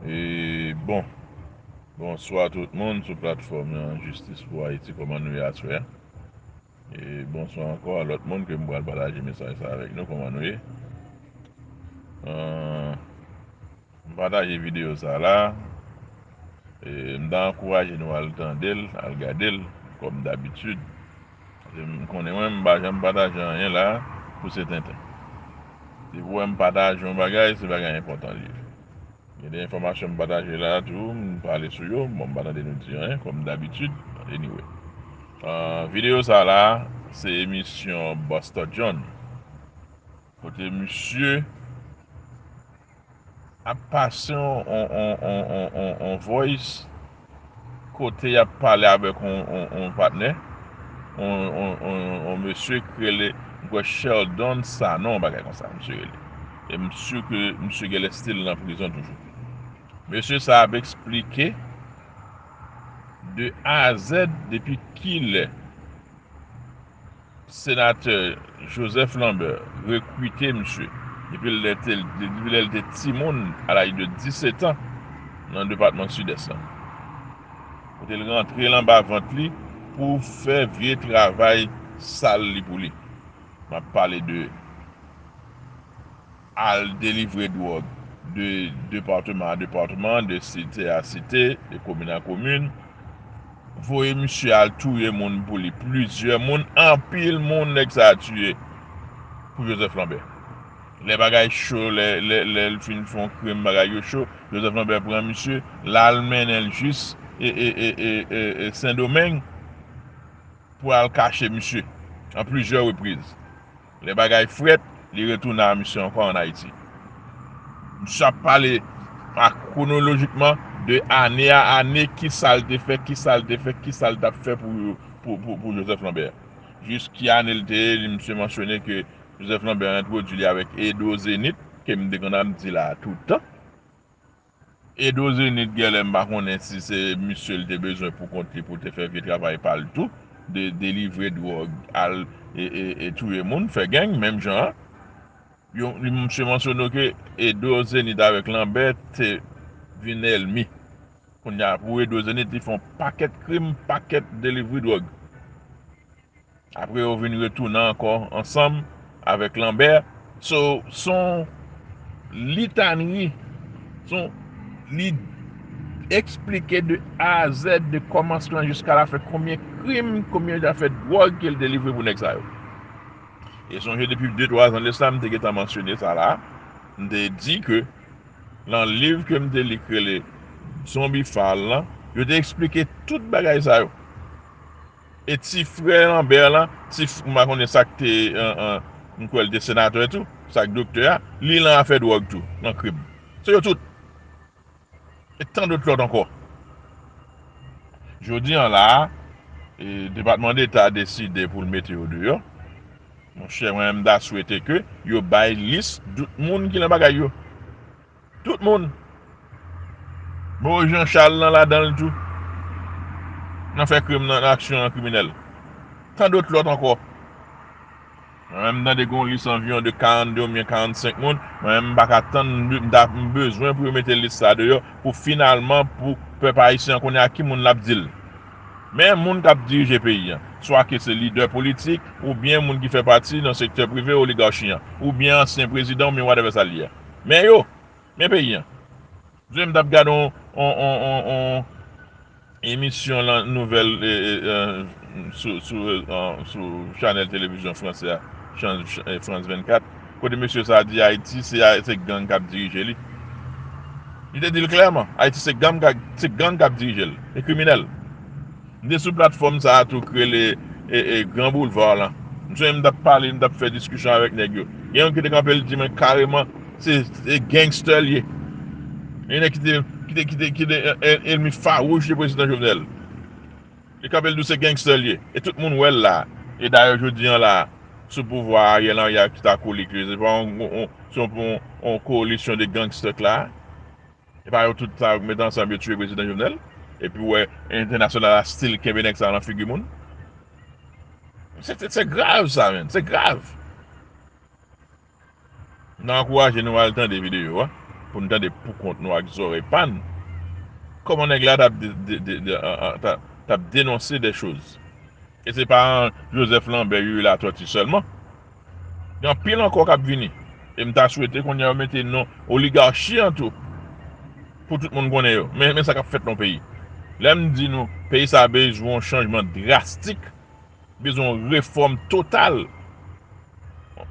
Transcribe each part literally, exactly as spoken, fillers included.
E bon, bonswa tout moun sou platfòm nan Jistis pou Ayiti, kòman nou ye aswè a? E bonswa ankò a lòt moun ke m pral pataje mesaj sa avèk nou, kòman nou ye? Ahn, m pataje videyo sa la, e m ta ankouraje nou al tande l, al gade l, kòm dabitid. Paske m konnen mwen, m pa janm pataje anyen la pou se tenten. Depi w wè m pataje yon bagay, se bagay enpòtan li ye. Gen de enfòmasyon m pataje la tou, m pale sou yo, bon, m pa tande nou di anyen, kòm dabitid, anyway. Ah, videyo sa la, se emisyon Busta John. Kote misye ap pase on, on, on, on, on, on voice kote y ap pale avèk on, on, on patnè, on, on, on, on mesye ki rele, m kwè Sheldon Sanon, yon bagay konsa, misye rele. E m si ke misye genlè still nan prizon toujou. Mesye sa ap eksplike de A a Z depi kilè Senatè Joseph Lambert rekrite misye depi lè te, depi lè l te timoun, a laj de disèt an, nan depatman Sidès la. Kote l rantre l anba vant li pou fè vye travay sal li pou li. M ap pale de al delivre dwòg de depatman a depatman, de site a site, de komin a komin. Voye misye al touye moun pou li. Plizyè moun, anpil moun nèg sa a tiye pou Joseph Lambert. Lè bagay cho, lè, lè, lè l fin fè yon krim, bagay yo cho, Joseph Lambert pran misye, l al mennen l jis e, e, e, e, e, e Sendomeng pou al kache misye an plizyè repriz. Lè bagay frèt, li retounen a misye ankò ann Ayiti. Misye ap pale a kwonolojikman de ane a ane, ki sa l te fè, ki sa l te fè, ki sa l t ap fè pou, pou, pou, pou Joseph Lambert. Jis ki ane l te ye, li, misye mansyone ke Joseph Lambert entwodui li avèk Edo Zenith, ke m te konn ap di la toutan. Edo Zenith, genlè m pa konnen si se misye l te bezwen pou kont li pou te fè vye travay pa l tou, de delivre dwòg, al e, e, e touye moun, fè gang, menm jan an. Yo, li, misye mansyone ke Edo Zenith avèk Lambert te vin ènmi. Kounye a, pou Edo Zenith, li fè yon pakèt krim, pakèt delivre dwòg. Apre, yo vin retounen ankò ansanm avèk Lambert. So, se yon litanri, se yon, li eksplike de A a Z, de kòmansman jiska lafen, konbyen krim, konbyen zafè dwòg ke l delivre pou nèg sa yo. E sonje depi de twa zan de sa, m te gentan mansyone sa la. M te di ke nan liv ke m te li k rele Zombie File lan, yo te eksplike tout bagay sa yo. E ti frè Lambert lan, ti f-, m pa konnen sa k te, an, an, m kwè l te senatè tou, sa k doktè a, li lan afè dwòg tou, nan krim. Se yo tout. E tan dòt lòt ankò. Jodi an la a, e, Depatman Deta deside pou l mete yo deyò. Monchè, mwen menm m ta swete ke yo bay lis tout moun ki lan bagay yo. Tout moun. Maurice Jean Charles lan ladan l tou. Nan fè krim nan, nan aksyon an kriminèl. Tan dòt lòt ankò. Mwen menm m tande gen yon lis anviwon de karannde oubyen karannsenk moun. Mwen menm m pa ka tann, m ta, m bezwen pou yo mete lis sa deyò pou finalman pou pèp ayisyen an konnen a ki moun l ap di l. Men moun k ap dirije peyi an, swa ke se lidè politik, oubyen moun ki fè pati nan sektè prive, oligachi an, oubyen ansyen prezidan, oubyen whatever sa l ye a. Men yo, men peyi an. Jodi m t ap gade yon, yon, yon, yon, yon emisyon lan, nouvèl, e, e, e, sou, sou, e, sou chanèl televizyon fransè a, chan-, ch-, e, France vennkat, kote mesye sa a di Ayiti, se, se gang k ap dirije li. Li te di l klèman, Ayiti se gang k ap, se gang k ap dirije l, e kriminèl. M te sou platfòm sa a tou k rele, e, e, Gran Boulva lan. M sonje m t ap pale, m t ap fè diskisyon avèk nèg yo. Gen youn ki te kanpe, l di mwen kareman, se, se gangster l ye. Yon nèg ki te, ki te, ki te, ki te, e, e, ènmi fawouch de prezidan Jovenel. Li kanpe, l di w se gangster l ye. E tout moun wè l la. E dayè, jodi an la, sou pouvwa Ariel Henry ak tout akolik li, se pa yon, yon, yon, se yon, yon, yon koalisyon de gangster k la. E pa yo tout sa yo k mete ansanm, yo tiye prezidan Jovenel. Epi w wè entènasyonal la still kenbe nèg sa yo nan figi moun. Se, se, se grav sa, menn. Se grav. M ankouraje nou al tande videyo a. pou n tande pou kont nou ak zòrèy pa n, kòman nèg la t ap de- de- de- de- an- an- t ap- t ap denonse de choz? E se pa an Joseph Lambert, Youri Latortue sèlman. Gen anpil ankò k ap vini. E m ta swete kounye a yo mete non oligachi an tou pou tout moun konnen yo. Men, men sa k ap fèt nan peyi. Lè m di nou, peyi sa a bezwen yon chanjman drastik, bezwen yon refòm total,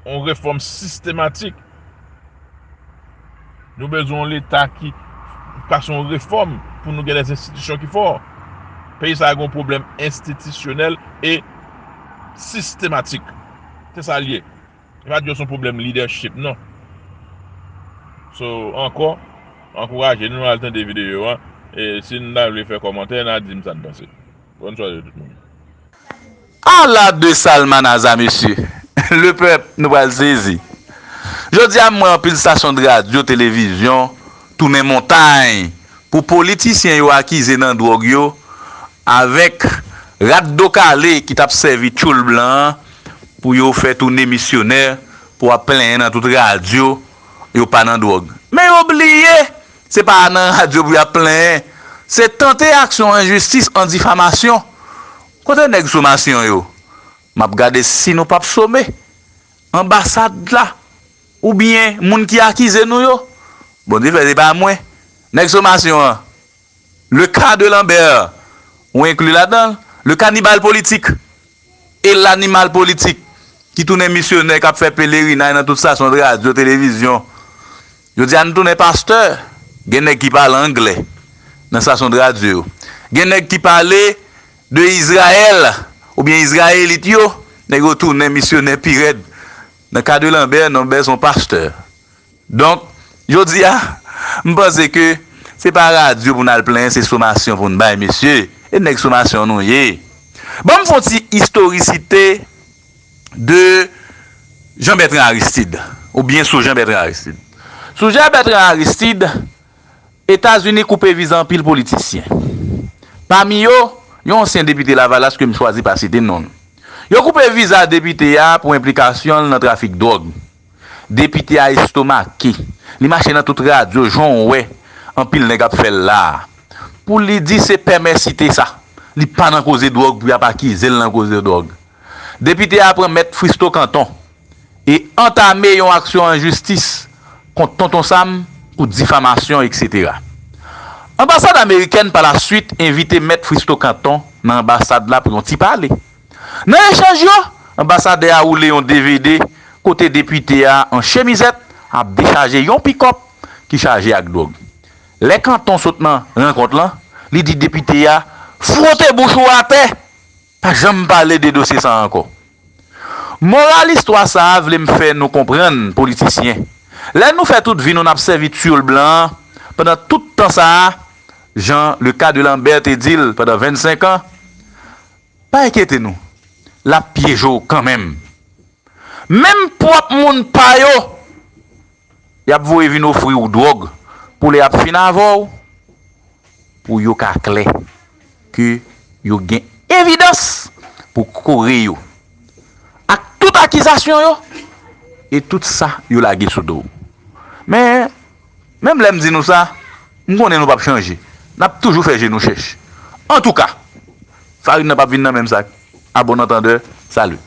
yon refòm sistematik. Nou bezwen yon Leta ki pase yon refòm pou nou gen de enstitisyon ki fò. Peyi sa a gen yon pwoblèm enstitisyonèl e sistematik. Se sa l ye. E pa di yo se yon pwoblèm lidèchip, non. So, ankò, ankouraje nou al tande videyo a. E si n ta vle fè kòmantè, n a di m sa n panse. Bòn sware tout moun. Ala de salmanaza, mesye! Lepèp, nou pral sezi. Jodi a, m wè anpil stasyon de radyo, televizyon tounen montay pou politisyen yo akize nan dwòg yo avèk rat do kale ki t ap sèvi tchoul blan an pou yo fè tounen misyonè pou ap plenyen nan tout radyo yo pa nan dwòg. Men yo bliye, se pa nan radyo pou y ap plenyen. Se tante aksyon enjistis an difamasyon. Kote nèg somasyon yo? M ap gade si nou p ap some anbasad la oubyen moun ki akize nou yo. Bondye fè se pa mwen. Nèg somasyon an, le ka de Lambert, ou enkli ladan l, le kanibal politik e lanimal politik ki tounen misyonè k ap fè pelerinay nan tout stasyon de radyo, televizyon. Jodi a, nou tounen pastè. Gen nèg ki pale anglè nan stasyon de radyo yo. Gen nèg ki pale de Izrayèl oubyen Izrayelit yo, nèg yo tounen misyonè pi rèd. Nan ka de Lambert, Lambert se yon pastè. Donk, jodi a, m panse ke se pa radyo pou n al plenyen, se somasyon pou n bay, mesye. E nèg somasyon nou ye. Ban m fè yon ti istorisite de Jean Bertrand Aristide, oubyen sou Jean Bertrand Aristide. Sou Jean Bertrand Aristide, Etazini koupe viza anpil politisyen. Pami yo, yon ansyen depite Lavalas ke m chwazi pa site non l. Yo koupe viza depite a pou enplikasyon l nan trafik dwòg. Depite a estomake. Li mache nan tout radyo, jan w wè anpil nèg ap fè l la a. Pou li di se pè mèsite sa. Li pa nan koze dwòg pou y ap akize l nan koze dwòg. Depite a pran mèt Fristo Canton e antame yon aksyon enjistis kont Tonton Sam pou difamasyon, etsetera. Anbasad amerikèn pa la swit envite mèt Fristo Canton nan anbasad la pou yon ti pale. Nan echanj yo, anbasadè a woule yon D V D kote depite a an chemizèt ap dechaje yon pikòp ki chaje ak dwòg. Lè Canton sot nan rankont lan, li di depite a, fwote bouch ou atè! Pa janm pale de dosye sa a ankò. Moral istwa sa a vle m fè nou konprann, politisyen, lè nou fè tout vi nou n ap sèvi tyoul blan an pandan tout tan sa a, jan le ka de Lambert te di l pandan vennsenk an, pa enkyete nou, l ap pyeje w kanmenm. Menm pwòp moun pa yo, y ap voye vin ofri w dwòg pou lè y ap fin avè w, pou yo ka klè ke yo gen evidans pou kore yo ak tout akizasyon yo e tout sa yo lage sou do w. Men, menm lè m di nou sa, m konnen nou p ap chanje. N ap toujou fè je nou chèch. Antouka, farin nan p ap vin nan menm sak. A bon antandè, salut.